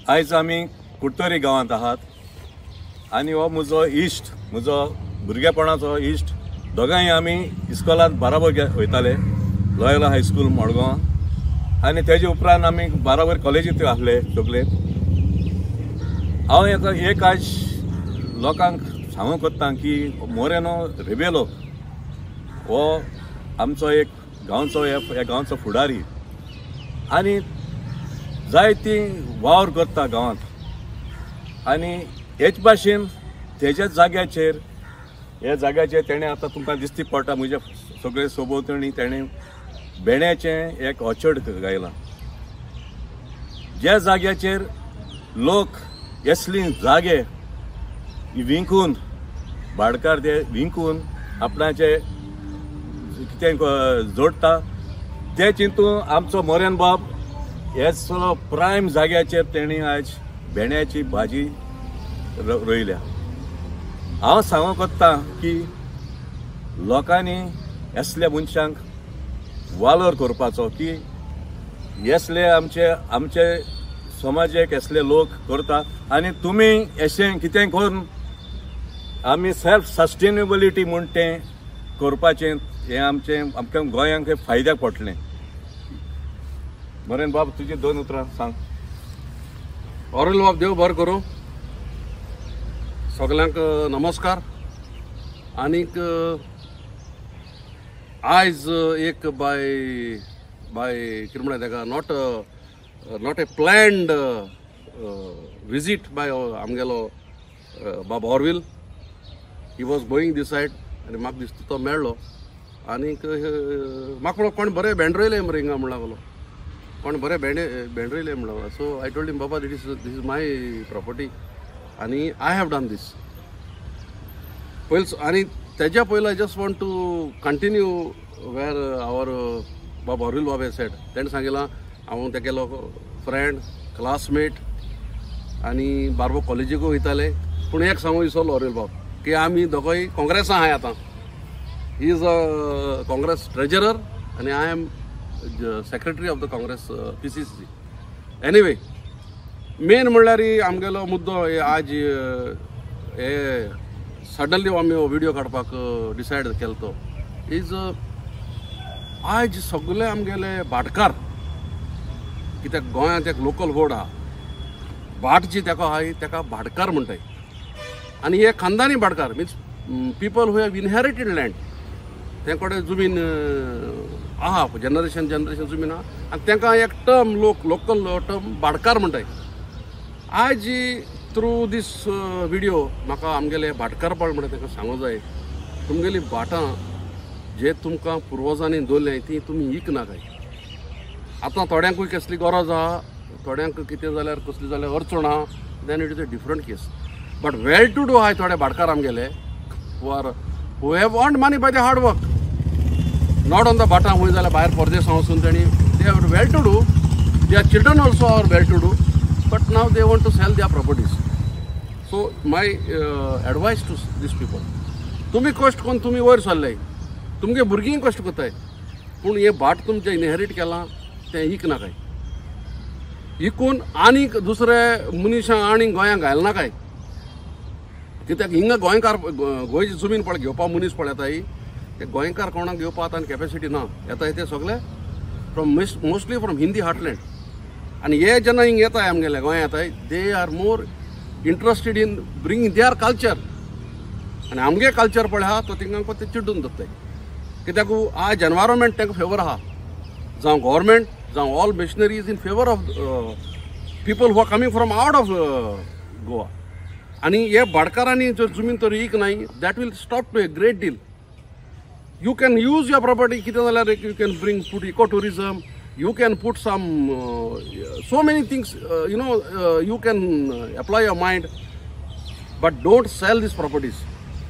आयज आमी कुडतरी गांवांत आहात आनी हो म्हजो इश्ट, म्हजो भुरगेपणाचो इश्ट. दोगांय आमी इस्कोलांत बाराबर वयताले, लॉयला हायस्कूल मडगांव, आनी तेजे उपरांत आमी बाराबर कॉलेजींत आसले सगळे. हांव एक आयज लोकांक सांगूंक कोत्ता की मोरेनो रिबेलो हो आमचो एक गांवचो, ह्या गांवचो फुडारी आनी जायती वावर करता गांवांत. आनी हेच भाशेन तेज्या जाग्याचेर, ह्या जाग्याचेर तेणें आतां तुमकां दिसती पडटा म्हज्या सगळे सोबोवतणी तेणें भेंड्याचें एक ऑर्चर्ड गायलां. ज्या जाग्याचेर लोक असली जागे विंकून, भाडकार ते विंकून आपणाचे कितें जोडटा, ते चिंतून आमचो मोरेन बाब हेच प्रायम जाग्याचेर तेणी आयज भेंड्याची भाजी रोयल्या. हांव सांगूंक कोत्ता की लोकांनी असल्या मनशांक वालोर करपाचो की असले आमचे आमचे समाजेक असले लोक करता आनी तुमी अशें कितें करून आमी सेल्फ सस्टेनेबिलिटी म्हूण तें करपाचें, हें आमचें आमकां गोंयांक फायद्याक पडटलें. मोरेन बाब, तुजी दोन उतरां सांग. ऑरेल बाब, देव बरें करूं. सगल्यांक नमस्कार. आनीक आयज एक बाय बाय कितें म्हणटा तेका, not a planned visit by आमगेलो बाब Orville. He was going this side आनी म्हाका दिसता तो मेळ्ळो. आनीक म्हाका म्हणलो कोण बरें भेंड रोयलें मरे हिंगा म्हण लागलो, कोण बरें भेंडे भेंड रोयलें म्हण लागलो. So I told him, Baba this is my property आनी I have done दीस पयलीं. आनी तेज्या पयलीं I just want to continue where our बाब ऑरविल बाब सेड. तेणें सांगिलां हांव तेगेलो फ्रेंड, क्लासमेट आनी बारबो कॉलेजीकूय वयताले. पूण एक सांगू विसरलो ऑरविल बाब की आमी दोगोय काँग्रेसां आहाय आतां. He is a Congress treasurer आनी I am secretary of the Congress PCC. Anyway, main म्हणल्यार आमगेलो मुद्दो आज हे सडनली आमी हो व्हिडियो काडपाक डिसायड केलो तो is आयज सगळे आमगेले भाटकार, कित्याक गोंयांत एक लोकल बोर्ड आहा, भाट जी तेका आहाय तेका भाटकार म्हणटाय. आनी हे खानदानी भाटकार means people who have inherited land. ते कडेन जमीन आहा, जनरेशन जनरेशन जमीन आहा आनी तांकां एक टर्म लोक लोकल टर्म भाटकार म्हणटाय. आयज थ्रू दीस व्हिडियो म्हाका आमगेले भाटकारपण म्हणटा तांकां सांगूंक जाय, तुमगेली भाटां जे तुमकां पुर्वजांनी दवरलें ती तुमी इकनाकाय. आतां थोड्यांकूय कसली गरज आहा, थोड्यांक कितें जाल्यार कसली जाल्यार अडचण आहा, then it is a different case. But well to do आहाय थोडे भाटकार आमगेले who are who have earned money by the hard work, not on the भाटां खंय जाल्यार भायर परदेसां वचून तेणी they are well to do, their children also are well to do, but now they want to sell their properties. So my advice to these people, तुमी कश्ट करून तुमी वयर सरले, तुमगे भुरगीं कश्ट करताय, पूण हें भाट तुमचें इनहेरीट केलां तें इकनाकाय. इकून आनीक दुसरे मनशां आनीक गोंयांक घालनाकाय, कित्याक हिंगा गोंयकार गोंयची जमीन पळय घेवपाक मनीस पळयताय, ते गोंयकार कोणाक घेवपाक आतां कॅपेसिटी ना. येताय ते सगळे from mostly from Hindi heartland. आनी हे जेन्ना हिंग येताय आमगेले गोंयांत येताय, they are more interested in bringing their culture. आनी आमगे कल्चर पळय आहा तो तिंगा ते चिड्डून दवरताय, कित्याक आज एनवायरमेंट तांकां फेवर आहा, जावं गव्हर्मेंट जावं all machinery is in favour of people who are coming from out of Goa. आनी हे भाटकारांनी जर जमीन तर इक नाय, that will stop to a great deal. You can use your property कितें जाल्यार you can bring put eco tourism, you can put some so many things, you know, you can apply your mind, but don't sell these properties.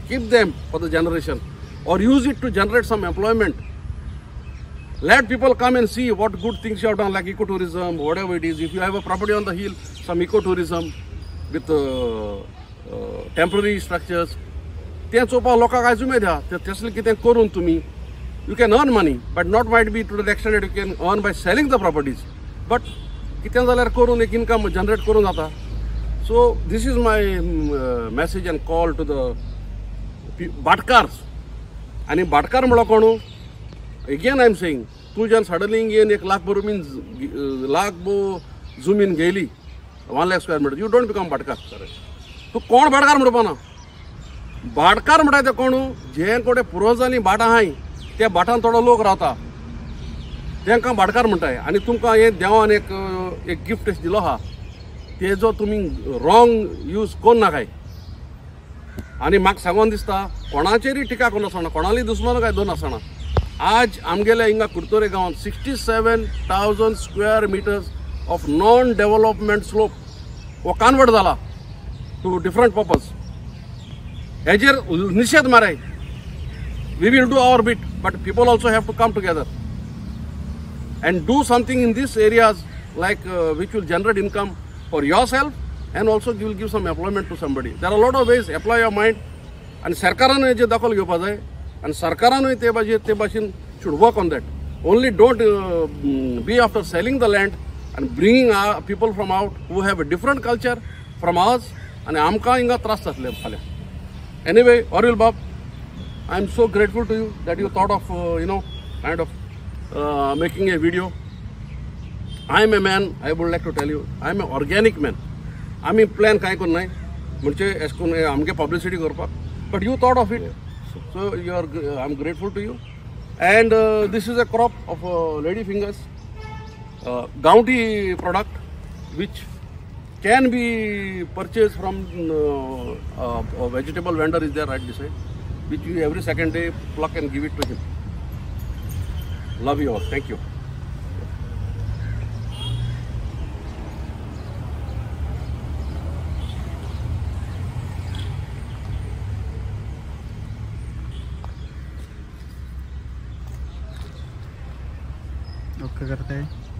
Keep them for the generation or use it to generate some employment. Let people come and see what good things you have done, like ecotourism, whatever it is. If you have a property on the hill, some ecotourism with temporary structures. तें चोवपाक लोकांक आयज उमेद आहा, तसलें कितें करून तुमी you can earn money, but not might be to the extent that you can earn by selling the properties. But कितें जाल्यार करून एक इनकम जनरेट करून जाता. So this is my message and call to the भाटकार्स. आनी भाटकार म्हणलो कोणू, एगेन I am saying, तूं जेन्ना सडनली येवन 1 लाख भरून लाख भो जमीन घेयली 1 lakh square meter, you don't become भाटकार. तूं कोण भाटकार म्हणपा ना. भाटकार म्हणटा ते कोणू, जे कोणे पुर्वजांनी भाटां आहाय त्या भाटान थोडो लोक रावता तांकां भाटकार म्हणटाय. आनी तुमकां हें देवान एक एक गिफ्ट दिलो आहा, तेजो तुमी रॉंग यूज करून नाकाय. आनी म्हाका सांगोन दिसता कोणाचेरूय टिका करून आसना, कोणाली दुस्मान काय दोन आसना. आज आमगेल्या हिंगा कुडतोरे गांवांत 67,000 square meters of non development slope हो कन्वर्ट जाला टू डिफरंट पर्पज. हेजेर निशेध माराय. We will do our bit, but people also have to come together and do something in these areas like which will generate income for yourself and also you will give some employment to somebody. There are a lot of ways, apply your mind. And सरकारानूय जे दखल घेवपा जाय आनी सरकारानूय ते भाशेन should work on that. Only don't be after selling the land and bringing people from out who have a different culture from ours आनी आमकां हिंगा त्रास जातले फाल्यां. Anyway, Orville Bob, I am so grateful to you that you thought of you know kind of making a video. I am a man, I would like to tell you, I am a organic man. आमी plan कांय करनाय म्हणजे एश कोन्न आमगे publicity करपाक, but you thought of it, so you are, I am grateful to you. And this is a crop of lady fingers, गांवठी product which can be purchased from a vegetable vendor is there right beside, which you every second day pluck and give it to him. Love you all. Thank you. Okay करते हैं.